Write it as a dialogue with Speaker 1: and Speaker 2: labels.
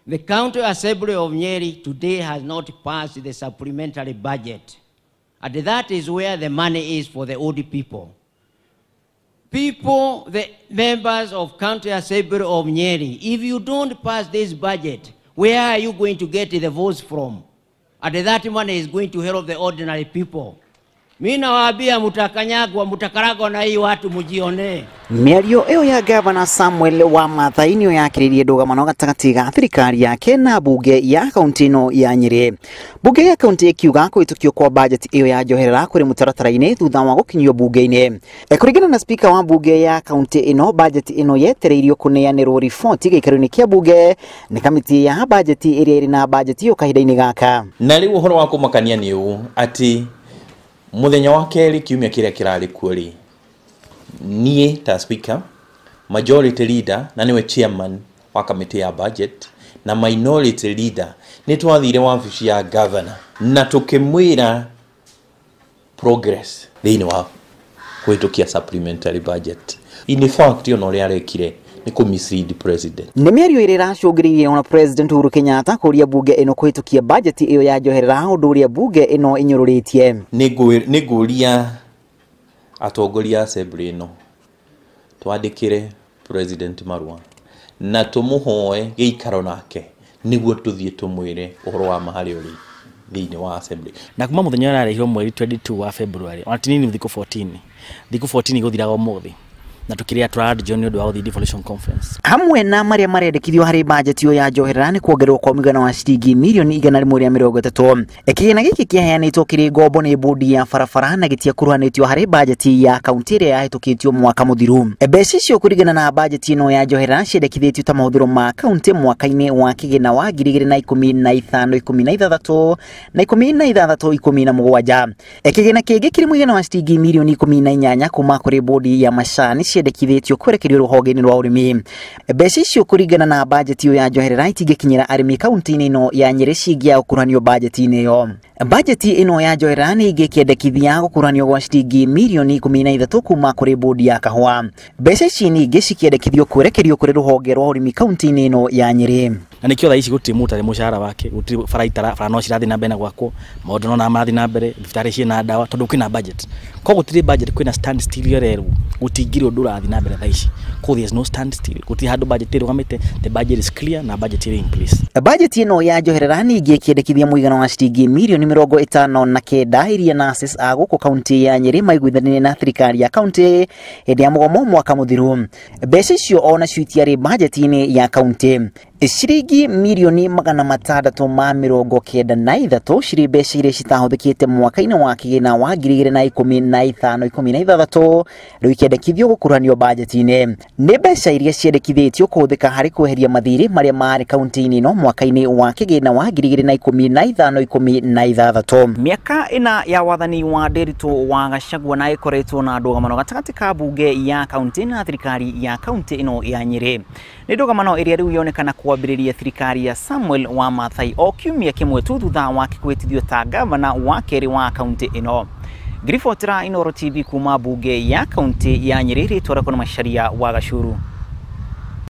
Speaker 1: The County Assembly of Nyeri today has not passed the supplementary budget. And that is where the money is for the old people. People, the members of County Assembly of Nyeri, if you don't pass this budget, where are you going to get the votes from? And that money is going to help the ordinary people. Mi nawaambia mutakanyagwa, mutakaragwa na hii watu mujione.
Speaker 2: Mĩario ĩyo ya Gavana Samuel Wamathai nĩyo yakĩrĩirie ndũgamano gatagatĩ ga thirikari yake na mbunge ya kaunti ĩno ya Nyĩrĩ. Mbunge ya kaunti ĩkiuga kũhĩtũkio kwa bajeti ĩyo ya njoherera kũrĩ mũtaratara-inĩ thutha wa gũkinyio mbunge-inĩ. Kũringana na spika wa mbunge ya kaunti ĩno, bajeti ĩno yetereirio kũneanĩrwo riboti gĩikaro-inĩ kĩa mbunge nĩ kamĩtĩ ya bajeti ĩrĩa ĩrĩ na bajeti ĩyo kahinda-inĩ gaka.
Speaker 3: Na rĩu ũhoro wa kũmakania nĩ ũũ atĩ muthenya wa kerĩ kiumia kĩrĩa kĩrarĩ kuo rĩ, niĩ ta speaker, majority leader na nĩwe chairman wa kamĩtĩ ya budget na minority leader nĩ twathire wabici ya governor na tũkĩmwĩra progress thĩinĩ wa kũhĩtũkia supplementary budget. In fact, ona ũrĩa arekire nĩ kũ mislead president.
Speaker 2: Nĩ mĩario ĩrĩa ĩracũngĩrĩirie ona President Uhuru Kenyatta kũria mbunge ĩno kũhĩtũkia bajeti ĩyo ya njoherera, ũndũ ũrĩa mbunge ĩno ĩnyũrũrĩtie.
Speaker 3: Nĩ ngũria atongoria a assembly ĩno twandĩkĩre president marũa na tũmũhoe gĩikaro nake nĩguo tũthiĩ tũmwĩre ũhoro wa ma harĩa ũrĩ thĩinĩ wa assembly.
Speaker 4: Na kuma mũthenya ũrĩa ararehirwo mweri 22 wa February, ona ti nini thikũ 14, thikũ 14 gũthiraga ũmũthĩ, na tukĩrĩa tũrarĩnjwo nĩ ũndũ wa gũthiĩ devolution conference.
Speaker 2: Hamwe na marĩa marendekithio harĩ bajeti ĩyo ya njoherera nĩ kuongererwo kwa mũigana wa ciringi mirioni 130. Kĩgĩna gĩkĩ kĩaheanĩtwo kĩrĩ ngombo nĩ bodi ya barabara na gĩtiakuruhanĩtio harĩ bajeti ya kaunti ĩrĩa yahĩtũkĩtio mwaka mũthiru. Mbeca icio kũringana na bajeti ĩno ya njoherera ciendekithĩtio ta mahũthĩro ma kaunti mwaka-inĩ wa kĩgĩna wa 2015 16 na 16 17. Kĩgĩna kĩngĩ kĩrĩ mũigana wa ciringi mirioni 18 kuma kũrĩ bodi ya macani ciendekithĩtio kwerekerio rũhonge-inĩ rwa ũrĩmi. Mbeca icio kũringana na bajeti ĩyo ya njoherera itingĩkinyĩra arĩmi kaunti-inĩ ĩno ya Nyĩrĩ cingĩaga gũkuruhanio bajeti-inĩ ĩyo. Bajeti ĩno ya njoherera nĩ ingĩkĩendekithia gũkuruhanio gwa ciringi mirioni 13 kuma kũrĩ bodi ya kahũa. Mbeca ici ningĩ cikĩendekithio kwerekerio kũrĩ rũhonge rwa ũrĩmi kaunti-inĩ ĩno ya Nyĩrĩ.
Speaker 4: Na nĩkĩo thaa ici gũtirĩ mũndũ ũtarĩ mũcara wake, gũtirĩ bara itara, bara no cirathiĩ na mbere na gwakwo, maũndũ no marathiĩ na mbere, thibitarĩ ciĩna ndawa tondũ kwĩna budget. Koguo gũtirĩ budget, kwĩna stand still ĩrerwo, gũtingĩrĩ ũndũ ũrathiĩ na mbere thaa ici. Koguo there is no stand still, gũtirĩ handũ budget ĩrũgamĩte, the budget is clear na budget ĩrĩ in place.
Speaker 2: Budget ĩno ya njoherera ningĩ ĩkĩendekithia mũigana wa ciringi mirioni 59 iria nurses a gũkũ kaunti ya Nyĩrĩ maiguithanirie na thirikari ya kaunti hĩndĩ ya mũgomo mwaka mũthiru. Mbeca icio onacio itiarĩ bajeti-inĩ ya kaunti. Ciringi mirioni 693 cirĩ mbeca iria citahũthĩkĩte mwaka-inĩ wa kĩgĩna wa 2015 16 rĩu ikĩendekithio gũkuruhanio bajeti-inĩ. Nĩ mbeca iria ciendekithĩtio kũhũthĩka harĩ kweheria mathirĩ marĩa marĩ kaunti-inĩ ĩno mwaka-inĩ wa kĩgĩna wa 2015 16. Mĩaka ĩna ya wathani wa Nderitu wa Gachagua na ĩkoretwo na ndũgamano gatagatĩ ka mbunge ya kaunti na thirikari ya kaunti ĩno ya Nyĩrĩ. Nĩ ndũgamano ĩrĩa rĩu yonekana kwambĩrĩria thirikari ya Samuel Wamathai o kiumia kĩmwe tu thutha wake kwĩtithio ta gavana wa kerĩ wa kaunti ĩno. Ngiribotera Inooro TV kuma mbunge ya kaunti ya Nyĩrĩ, rĩtwa rĩakwa nĩ Macharia wa Gacuru.